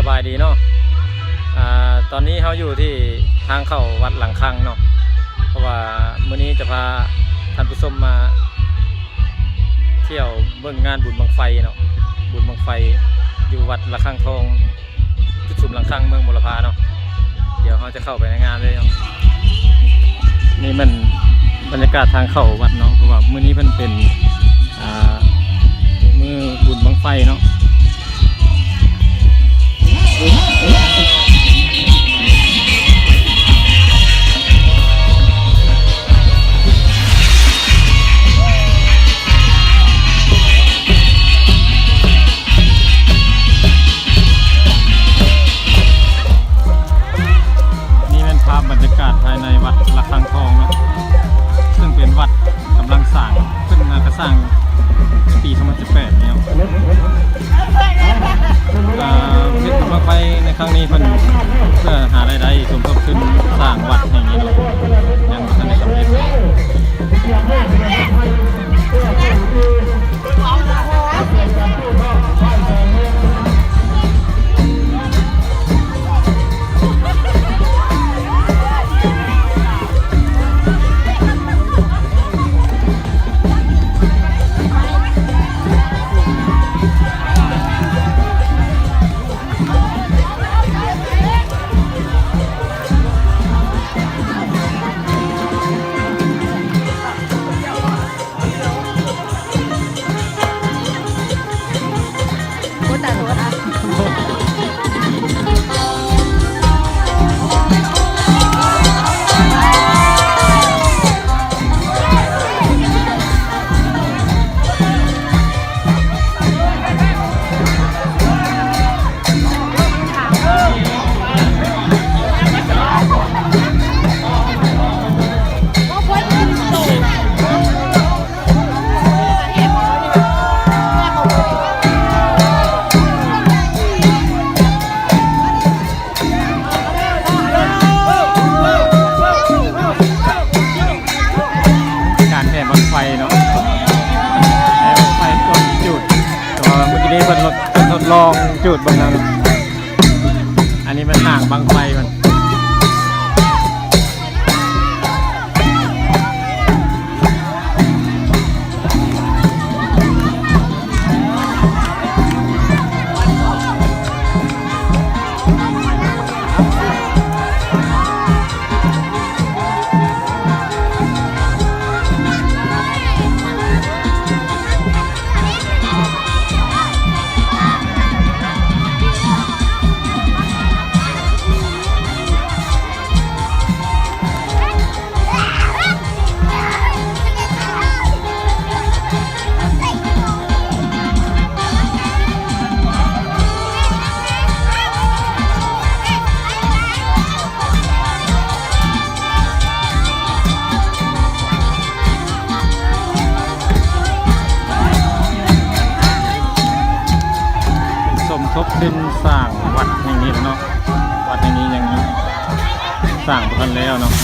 ສະບາຍດີເນາະ ອາ ຕອນນີ້ເຮົາຢູ່ທີ່ທາງເຂົ້າວັດລະຄັງເນາະ ເພາະວ່າມື້ນີ້ຈະພາທ່ານຜູ້ຊົມມາທ່ຽວເບິ່ງງານບຸນບັ້ງໄຟເນາະ ບຸນບັ້ງໄຟຢູ່ວັດລະຄັງທອງ ຈຸດສຸມລະຄັງເມືອງບົວລະພາເນາະ ດຽວເຮົາຈະເຂົ້າໄປໃນງານເລີຍເນາະ. ນີ້ແມ່ນບັນຍາກາດທາງເຂົ້າວັດເນາະ ເພາະວ່າມື້ນີ້ເພິ່ນເປັນ ອາ ມື້ບຸນບັ້ງໄຟເນາະ. ນີ້ແມ່ນພາບບັນຍາກາດພາຍໃນວັດລະຄັງທອງເນາະ ເຊິ່ງເປັນວັດກຳລັງສ້າງ ເພິ່ນຫາກະສ້າງປີສອງພັນສິບແປດນີ້ເນາະ. ເອີ ເຮັດບຸນບັ້ງໄຟໃນຄັ້ງນີ້ເພິ່ນເພື່ອຫາລາຍໄດ້ສົມທົບທຶນສ້າງວັດແຫ່ງນີ້ເນາະ ຍັງບໍ່ທັນໄດ້ສຳເລັດ. ການແຫ່ບັ້ງໄຟເນາະ ແຫ່ບັ້ງໄຟກ່ອນຈູດ ແຕ່ວ່າມື້ກີ້ນີ້ເພິ່ນທົດ ເພິ່ນທົດລອງຈູດເບິ່ງແລ້ວເນາະ. ອັນນີ້ແມ່ນຫາງບັ້ງໄຟມັນ. ສົມທົບທຶນສ້າງວັດແຫ່ງນີ້ເນາະ ວັດແຫ່ງນີ້ຍັງສ້າງບໍ່ທັນແລ້ວເນາະ. ເ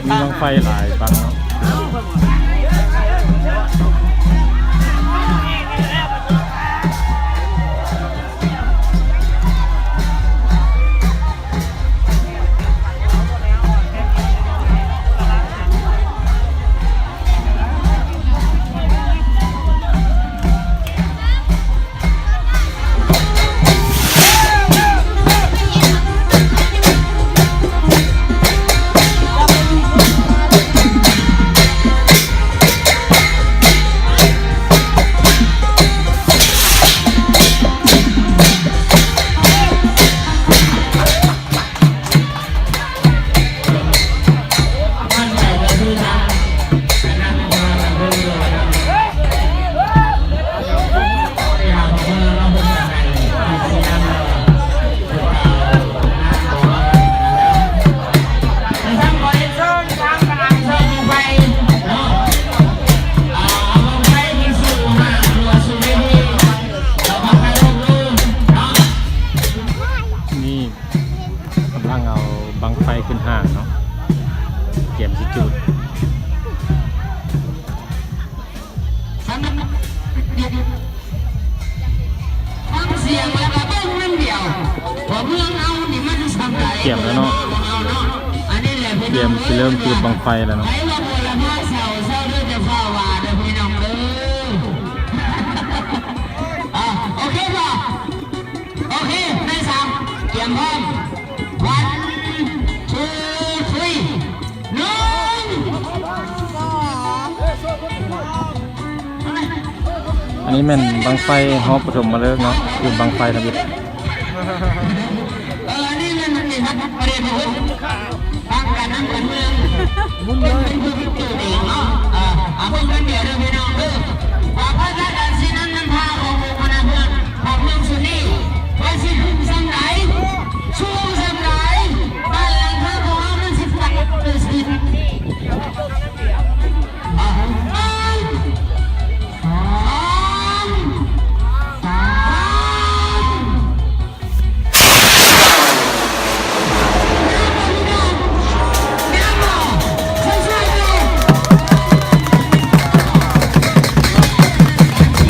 ມີບັ້ງໄຟຫຼາຍບັ້ງເນາະ. ນີ້ກຳລັງເອົາບັ້ງໄຟຂຶ້ນຫ້າງເນາະ ກຽມຊິຈູດ. ກຽມແລ້ວເນາະ ກຽມຊິເລີ່ມຈູດບັ້ງໄຟແລ້ວເນາະ. ໂອເຄບໍ່? ໂອເຄ ໃນສາມ ກຽມພ້ອມ ວັນ ທູ ທຣີ ໜຶ່ງ. ອັນນີ້ແມ່ນບັ້ງໄຟຮອບປະຖົມມະເລີກເນາະ ຄືບັ້ງໄຟທຳອິດ. ເອີ ອັນນີ້ແມ່ນ ອັນນີ້ມັນປະເດັນ ທາງການນຳການເມືອງ ເປັນ ເປັນຜູ້ຕິດໂຕເອງເນາະ. ເອີ ເອົາເບິ່ງກັນເດີພີ່ນ້ອງເດີ ວ່າພະທາດອັນສີນັນນຳພາຂອງອົງຄະນະເພື່ອນຂອງເມືອງສຸນີ ວ່າຊິຂຶ້ນສ່ຳໃດ ສູງສ່ຳໃດ ບ້ານຫຼັງຄາຂອງເຮົາມັນຊິປັກເປັນສິບ. ອ່າ ສອງ ສາມ ເ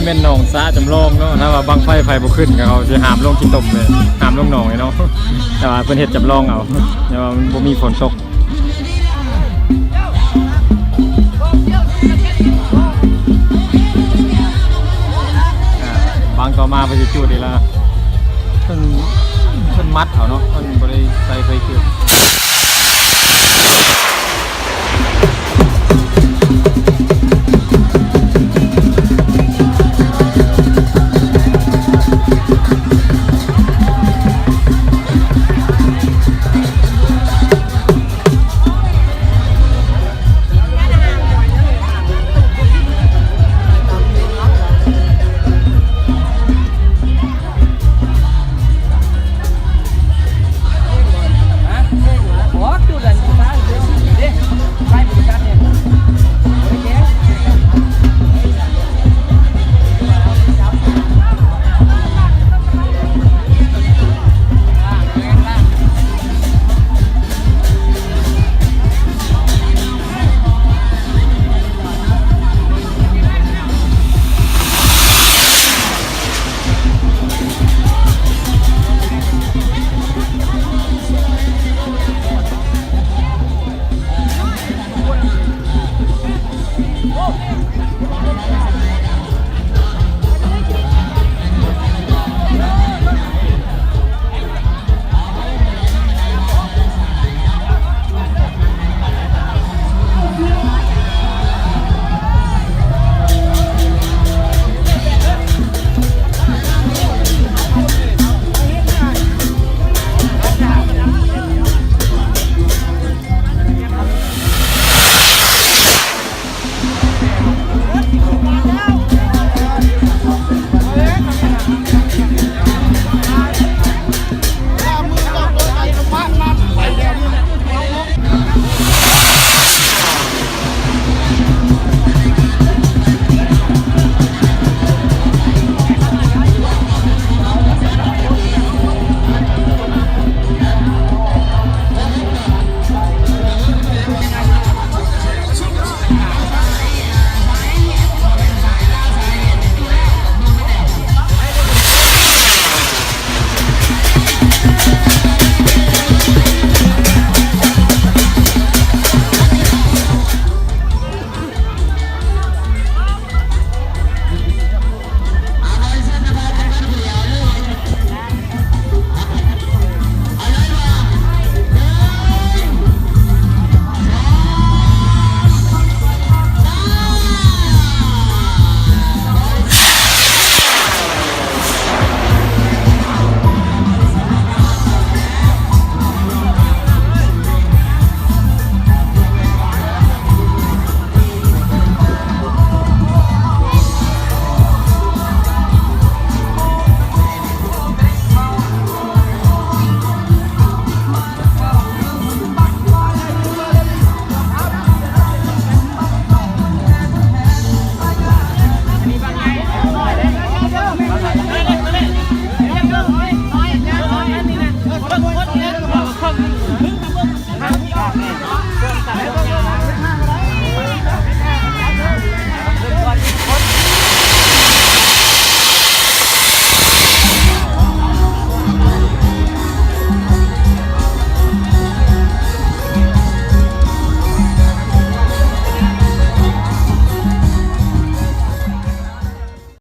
ແມ່ນໜອງສາຈຳລອງເນາະ ຖ້າວ່າບັ້ງໄຟໃຜບໍ່ຂຶ້ນ ກໍເຂົາຊິຫາມລົງຂີ້ຕົມເລີຍ ຫາມລົງໜອງເລີຍເນາະ ແຕ່ວ່າເພິ່ນເຮັດຈຳລອງເອົາ ແຕ່ວ່າມັນບໍ່ມີຝົນຕົກ. ອ່າ ບັ້ງຕໍ່ມາເພິ່ນຊິຈູດອີກແລ້ວ ເພິ່ນ ເພິ່ນມັດເອົາເນາະ ເພິ່ນບໍ່ໄດ້ໃສ່ໄຟຈຸດ.